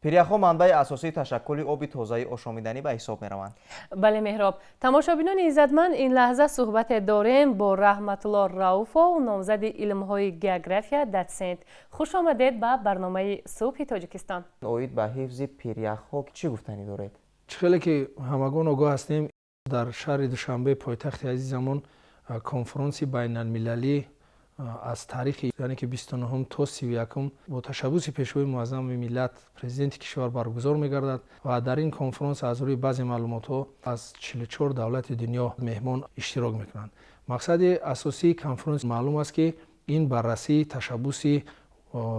Пиряхҳо манбаи асосии ташаккули оби тозаи ошомиданӣ ба ҳисоб мераванд. Бале, Меҳроб. Тамошобинони иззатманд, ин лаҳза суҳбате дорем бо Раҳматулло Рауфов, номзади илмҳои география, дотсент. Хуш омадед ба барномаи «Субҳи Тоҷикистон». Оид ба ҳифзи пиряхҳо чӣ гуфтанӣ доред? Чӣ хеле ки ҳамагон огоҳ ҳастем, дар шаҳри Душанбе, пойтахти азизамон, конфронси байналмилалӣ аз таърихи, яъне ки 29 то 31, бо ташаббуси Пешвои муаззами миллат, Президенти кишвар баргузор мегардад ва дар ин конфронс аз рӯи баъзе маълумотҳо аз 44 давлати дунё меҳмон иштирок мекунанд. Мақсади асосии конфронс маълум аст, ки ин баррасии ташаббуси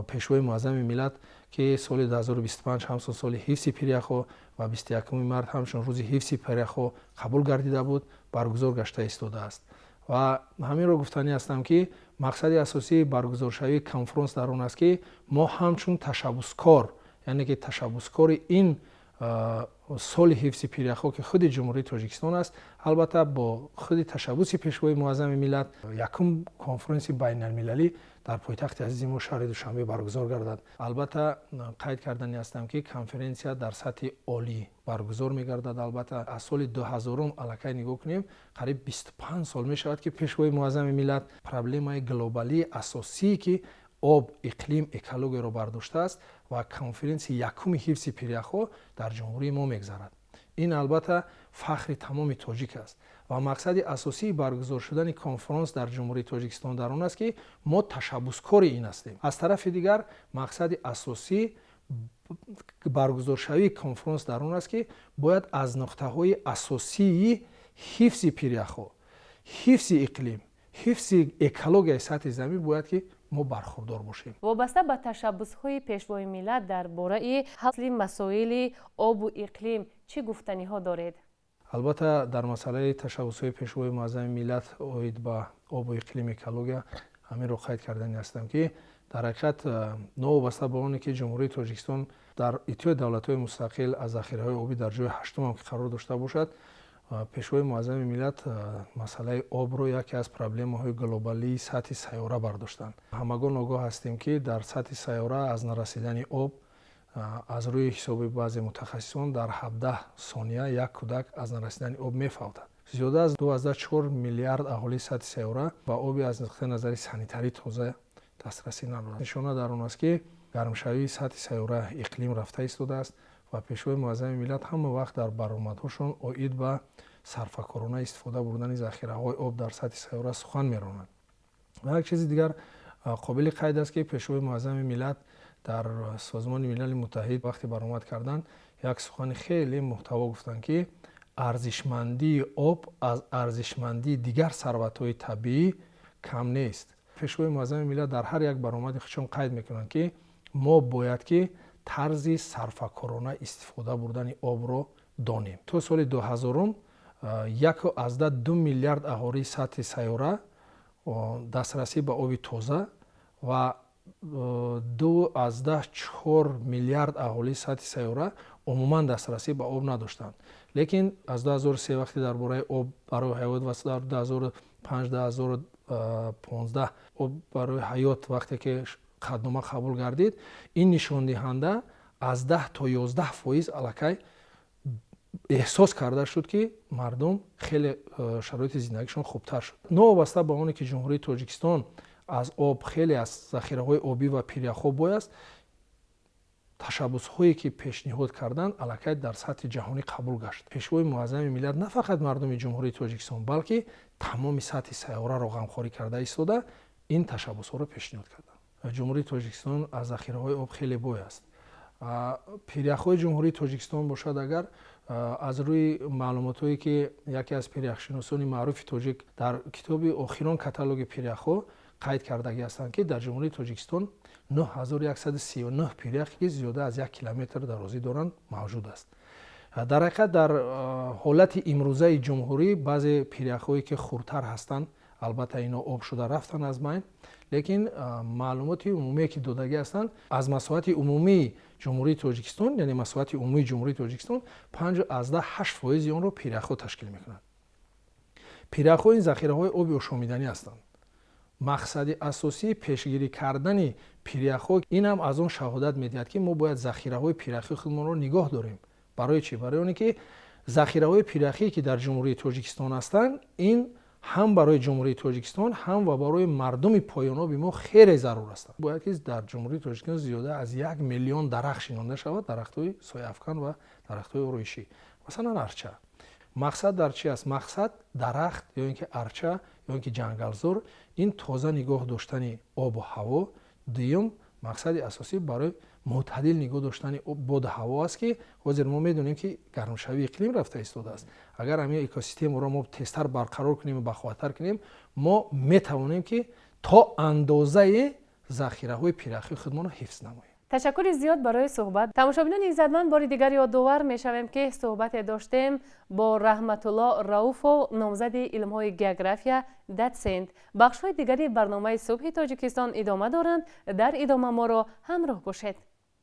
Пешвои муаззами миллат, ки соли 2025 ҳамчун соли ҳифзи пиряхҳо ва 21 март ҳамчун рӯзи ҳифзи пиряхҳо қабул гардида буд, баргузор гашта истодааст. Ва ҳаминро гуфтанӣ ҳастам, ки мақсади асосии баргузоршавии конфронс дар он аст, ки мо ҳамчун ташаббускор, яъне ки ташаббускори ин соли ҳифзи пиряхҳо, ки худи Ҷумҳурии Тоҷикистон аст, албатта бо худи ташаббуси Пешвои муаззами миллат якум конфронси байналмилалӣ дар пойтахти азизи мо, шаҳри Душанбе, баргузор гардад. Албатта, қайд кардани ҳастам, ки конференсия дар сатҳи олӣ баргузор мегардад. Албатта, аз соли 2000-ум аллакай нигоҳ кунем, қариб 25 сол мешавад, ки Пешвои муаззами миллат проблемаи глобалии асосие, ки об, иқлим, экологияро бардоштааст, ва конференсияи якуми ҳифзи пиряхҳо дар ҷумҳурии мо мегзарад. Ин албатта фахри тамоми тоҷик аст ва мақсади асосии баргузор шудани конфронс дар Ҷумҳурии Тоҷикистон дар он аст, ки мо ташаббускори ин ҳастем. Аз тарафи дигар, мақсади асосӣ баргузоршавии конфронс дар он аст, ки бояд аз нуқтаҳои асосии ҳифзи пиряхҳо, ҳифзи иқлим, ҳифзи экологияи сатҳи замин бояд ки мо бархурдор бошем. Вобаста ба ташаббусҳои Пешвои миллат дар бораи ҳалли масоили обу иқлим чӣ гуфтаниҳо доред? Албатта, дар масъалаи ташаббусҳои Пешвои муаззами миллат оид ба обу иқлим, экология, ҳаминро қайд кардани ҳастам, ки дар ҳақиқат, новобаста ба оне ки Ҷумҳурии Тоҷикистон дар Иттиҳоди Давлатҳои Мустақил аз захираҳои обӣ дар ҷои ҳаштумам ки қарор дошта бошад, Пешвои муаззами миллат масъалаи обро яке аз проблемаҳои глобалии сатҳи сайёра бардоштанд. Ҳамагон огоҳ ҳастем, ки дар сатҳи сайёра аз нарасидани об, аз рӯи ҳисоби баъзе мутахассисон, дар 17 сония як кӯдак аз нарасидани об мефавтад. Зиёда аз 2,4 миллиард аҳолии сатҳи сайёра ба оби аз нуқтаи назари санитарӣ тоза дастрасӣ надорад. Нишона дар он аст, ки гармшавии сатҳи сайёра, иқлим рафта истодааст ва Пешвои муаззами миллат ҳама вақт дар баромадҳошон оид ба сарфакорона истифода бурдани захираҳои об дар сатҳи сайёра сухан меронанд. Ва як чизи дигар қобили қайд аст, ки Пешвои муаззами миллат дар Созмони Милали Муттаҳид вақте баромад карданд, як сухани хеле муҳтаво гуфтанд, ки арзишмандии об аз арзишмандии дигар сарватҳои табиӣ кам нест. Пешвои муаззами миллат дар ҳар як баромади худшон қайд мекунанд, ки мо бояд ки тарзи сарфакорона истифода бурдани обро донем. То соли 2000-ум 1,2 миллиард аҳолии сатҳи сайёра дастрасӣ ба оби тоза ва 2,4 миллиард аҳолии сатҳи сайёра умуман дастрасӣ ба об надоштанд. Лекин аз 2003, вақте дар бораи об барои ҳаёт ва 2005, 2015 об барои ҳаёт вақте ки қатънома қабул гардид, ин нишондиҳанда аз 10 то 11% аллакай эҳсос карда шуд, ки мардум хеле шароити зиндагишон хубтар шуд. Новобаста ба оне ки Ҷумҳурии Тоҷикистон аз об хеле аз захираҳои обӣ ва пиряхҳо бой аст, ташаббусҳое ки пешниҳод карданд, аллакай дар сатҳи ҷаҳонӣ қабул гашт. Пешвои муаззами миллат на фақат мардуми Ҷумҳурии Тоҷикистон, балки тамоми сатҳи сайёраро ғамхорӣ карда истода, ин ташаббусҳоро пешниҳод карданд. Ҷумҳурии Тоҷикистон аз захираҳои об хеле бой аст. Пиряхҳои Ҷумҳурии Тоҷикистон бошад, агар аз рӯи маълумотҳое ки яке аз пиряхшиносони маъруфи тоҷик дар китоби охирон каталоги пиряхҳо қайд кардагӣ ҳастанд, ки дар Ҷумҳурии Тоҷикистон 9139 пирях, ки зиёда аз 1 километр дарозӣ доранд, мавҷуд аст. Дар ҳақиқат, дар ҳолати имрӯзаи ҷумҳурӣ баъзе пиряхҳое ки хурдтар ҳастанд, албатта, ино об шуда рафтанд аз байн. Лекин маълумоти умумие ки додагӣ ҳастанд, аз масоҳати умумии Ҷумҳурии Тоҷикистон, яъне масоҳати умумии Ҷумҳурии Тоҷикистон, 5,8 фоизи онро пиряхҳо ташкил мекунанд. Пиряхҳо ин захираҳои оби ошомиданӣ ҳастанд. Мақсади асосии пешгирӣ кардани пиряхҳо ин ҳам аз он шаҳодат медиҳад, ки мо бояд захираҳои пиряхии худмонро нигоҳ дорем. Барои чӣ? Барои оне ки захираҳои пиряхие, ки дар Ҷумҳурии Тоҷикистон ҳастанд, ин ҳам барои Ҷумҳурии Тоҷикистон, ҳам ва барои мардуми поёноби мо хеле зарур ҳастанд. Бояд ки дар Ҷумҳурии Тоҷикистон зиёда аз 1 миллион дарахт шинонда шавад, дарахтҳои сояафкан ва дарахтҳои ороишӣ, масалан, арча. Мақсад дар чи аст? Мақсад дарахт ё ин ки арча, ё ин ки ҷангалзор, ин тоза нигоҳ доштани обу ҳаво. Дуюм, мақсади асосӣ барои мӯътадил нигоҳ доштани боду ҳаво аст, ки ҳозир мо медонем, ки гармшавии иқлим рафта истодааст. Агар ҳамин экосистемаро мо тезтар барқарор кунем ва бахувваттар кунем, мо метавонем, ки то андозаи захираҳои пиряхии худмонро ҳифз намоем. Ташаккури зиёд барои суҳбат. Тамошобинони иззатманд, бори дигар ёдовар мешавем, ки суҳбате доштем бо Раҳматулло Рауфов, номзади илмҳои география, дотсент. Бахшҳои дигари барномаи «Субҳи Тоҷикистон» идома доранд. Дар идома моро ҳамроҳ бошед.